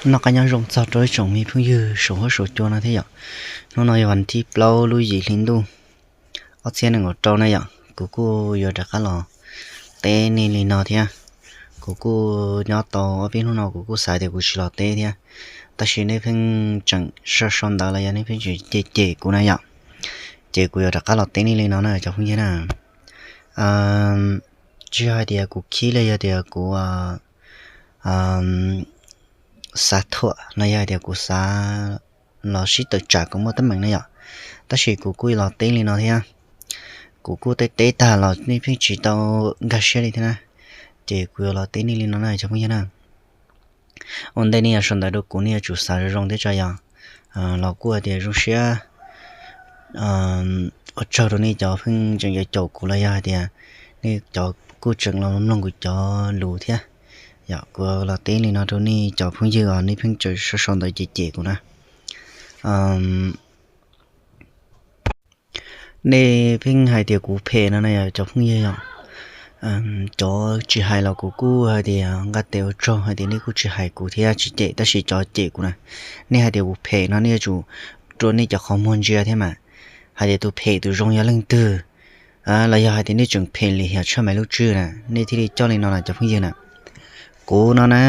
Noj qab nyob zoo txog rau ib tsoom me phooj ywg saum huab saum cua no thiab yom. Hnub no yog vas thib plaub lub yim hli ntuj ob txhiab nees nkaum rau na yom, kuv kuj yuav rov qab los teb nej li no thiab. Kuv kuj nyob tau ob peb hnub no kuv kuj xav tias kuv tsis los teb thiab, tab sis nej pheej tseem sau sau ntawv los yog nej pheej tseem cem cem kuv na yom, ces kuv yuav rov qab los teb nej li no na cov phooj ywg na. Tsis yog hais tias kuv khib los yog tias kuv xav thuam los yog hais tias kuv xav los sib tawm tsam kom muaj teeb meem na yom, tab sis kuv kuj los teb li no thiab. Kuv kuj teb teb tag los nej pheej tsis tau nkag siab li thiab na, ces kuv yuav los teb nej li no na cov phooj ywg na. Ua ntej nej yuav sau ntawv rau kuv nej yuav tsum xav zoo zoo thiab tso yom. Los kuj hais tias zoo siab ua tsaug rau nej cov pheej tseem caum caum kuv los yog hais tias nej cov kuj tseem los mloog kuv cov lus thiab. Yog kuv los teb li no rau nej cov phooj ywg os, nej pheej tseem sau sau ntawv cem cem kuv na. Nej pheej hais tias kuv phem no na yog cov phooj ywg yom. Cov tsis hais los kuv kuj hais tias nqa tes ua tsaug hais tias nej kuj tsis hais kuv thiab tsis cem, tab sis cov cem kuv na, nej hais tias kuv phem no nej yuav tsum rua nej cov qhov muag ntsia thiab mas, hais tias tus phem tus zoo yog leej twg, los yog hais tias nej tseem phem lim hiam tshaj Maiv Lub Tswb na, nej thiaj li coj li no na cov phooj ywg na. Kuv no na,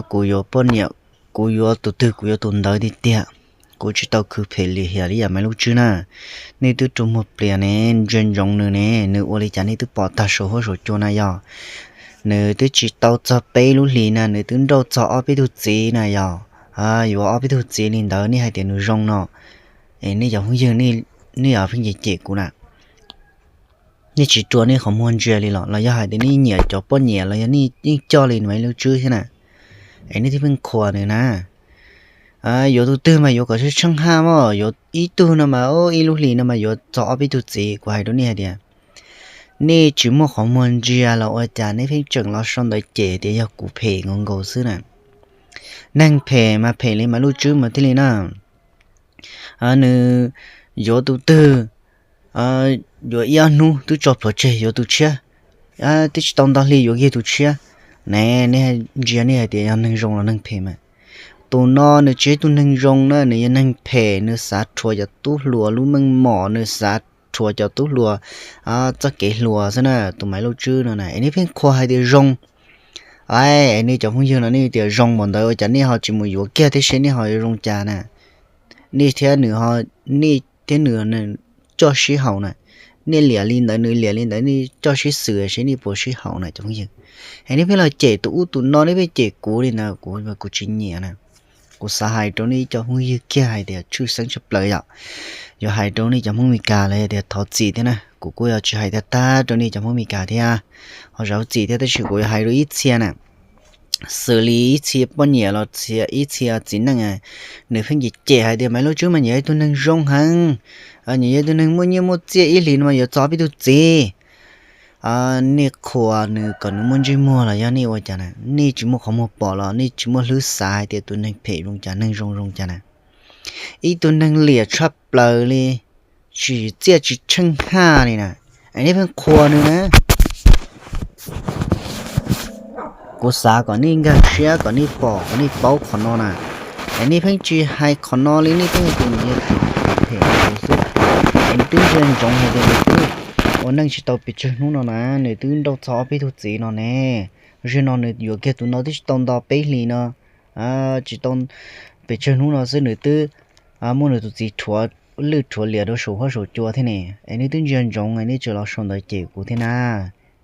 kuv yuav poj niam, kuv yuav tus twg kuv yuav tus ntawd tiag tiag. Kuv tsis tau khwv phem lim hiam li yam Maiv Lub Tswb na. Nej twb rua muag plias ne, ntsia ntsoov nws ne, nws ua li cas nej twb pom tag saum huab saum cua na yog. Nws twb tsis tau txog peb lub hlis na nws twb nrauj txog ob peb tug txiv na yog. Yuav ob peb tug txiv li ntawd nej hais tias nws zoo no, es nej cov phooj ywg, nej yog pheej cem cem kuv na, nej tsis rua nej qhov muag ntsia li los los yog hais tias nej nyiam cov poj niam los yog nej yeej coj li Maiv Lub Tswb thiab na, es nej thiaj pheej qhuas nws na. Yuav tus twg mas yuav kom tsheej haj mog, yuav ib tug no mas ib lub hlis no mas yuav txog ob peb tug txiv. Kuv hais rau nej hais tias nej tsis muaj qhov muag ntsia los ua cas nej pheej tseem los sau ntawv cem tias yog kuv phem nkaus nkaus xwb na. Neeg phem mas phem li Maiv Lub Tswb mas thiaj li na. Nws yuav tus twg, yuav ib ob hnub twb tso plhuav tseg yuav tus tshiab, twb tsis tau ntau hli yuav kiag tus tshiab. Ne, nej ntsia nej hais tias yog neeg zoo los neeg phem mas. Tus no nws tsis yog tus neeg zoo na, nws yog neeg phem, nws xav rhuav cov tub hluas lub meej mom, nws xav rhuav cov tub hluas txoj kev hluas xwb na, tus Maiv Lub Tswb no na. Es nej pheej qhuas hais tias zoo, es nej cov phooj ywg no nej tias zoo npaum ntawd ua cas nej ho tsis mus yuav kiag thiab seb nej ho yuav zoo cas na. Nej thiab nws, nej thiab nws coj sib haum na. Nej liam li ntawd nws liam li ntawd nej coj sib xwm seb nej puas sib haum na cov phooj ywg. Es nej pheej los cem tus ub tus no nej pheej cem kuv li ntawd kuv, kuv tsis nyiam na. Kuv xav hais rau nej cov phooj ywg kiag hais tias tshwj xeeb tshaj plaws yom, yuav hais rau nej cov Hmoob Mes Kas los tias thov txim thiab na, kuv kuj yuav tsis hais tag tag rau nej cov Hmoob Mes Kas thiab, ho zam txim thiab tab sis kuv yuav hais rau ib txhia na, xws li ib txhia poj niam los ib txhia txiv neej, nws pheej cem cem hais tias Maiv Lub Tswb mas nyiam ib tug neeg zoo heev, nyiam ib tug neeg muaj nyiaj muaj txiaj ib hlis no mas yuav txog peb tug txiv. Nej qhuas nws kom nws muaj ntsej muag los yog nej ua cas na, nej tsis muaj qhov muag pom los nej tsis muaj hlwb xav hais tias tus neeg phem zoo cas neeg zoo zoo cas na. Ib tug neeg liam tshaj plaws li, tsis txiaj tsis tsheej haj li na, es nej pheej qhuas nws na. Kuv xav kom nej nkag siab kom nej pom kom nej paub qhov no na, es nej pheej tsis hais qhov no li, nej pheej tias nws yog tus phem xwb. Es nws twb ntsia ntsoov hais tias nws twb ua neej tsis tau pes tsawg hnub no na, nws twb nrauj txog ob peb tug txiv no ne. Zaum no nws yuav kiag tus no twb tsis tau nto peb hlis no, tsis tau pes tsawg hnub no xwb nws twb muab nws tus txiv rhuav lwj rhuav liam rau saum huab saum cua thiab ne. Es nej twb ntsia ntsoov nej tseem los sau ntawv cem kuv thiab na.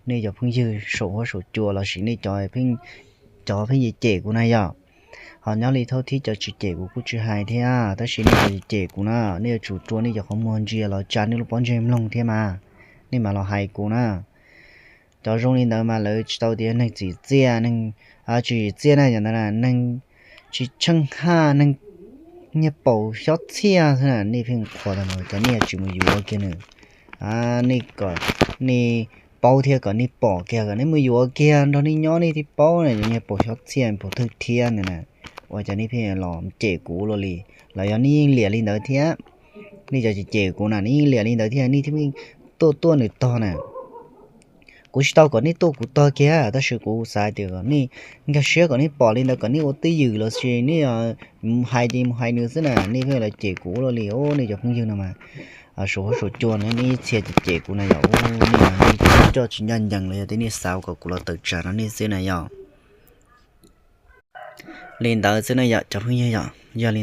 Nej cov phooj ywg saum huab saum cua los sis nej cov pheej cem cem kuv na yom. Ho nyob li thaub thib cov tsis cem kuv kuj tsis hais thiab, tab sis nej cov cem kuv na, nej yuav tsum rua nej cov qhov muag ntsia los tsa nej lub pob ntseg mloog thiab mas, nej mam los hais kuv na. Cov zoo li ntawd mas lawv tsis tau tias neeg txim txiaj, neeg tsis txim txiaj na, yog ntawd neeg tsis tsheej haj, neeg nyiag paus xyob txhiaj xwb na. Nej pheej qhuas tag no cov nej tsis mus yuav kiag nws, nej kom nej paub thiab kom nej pom kiag kom nej mus yuav kiag nrog nej nyob nej thiaj paub na, nyiag paus xyob txhiaj paus thwj thiab ntawd na. Ua cas nej pheej los cem kuv luaj li, los yog nej yeej liam li ntawd thiab. Nej cov cem kuv na nej yeej liam li ntawd thiab nej thiaj tuaj tuaj nws tog na. Kuv tsis tau kom nej tuaj kuv tog kiag, tab sis kuv xav tias kom nej nkag siab, kom nej pom li ntawd kom nej ua twj ywm los sis nej mus hais ces mus hais nws xwb na, nej pheej los cem kuv ua luaj li os nej cov phooj ywg no mas. Suav huab suav cua no nej ib txhia cem cem kuv na yom, nej coj tsis ncaj ncees los yog tias nej xav kom kuv los tawm tsam rau nej xwb na yom. Li ntawd xwb na yom cov phooj ywg yom, yog li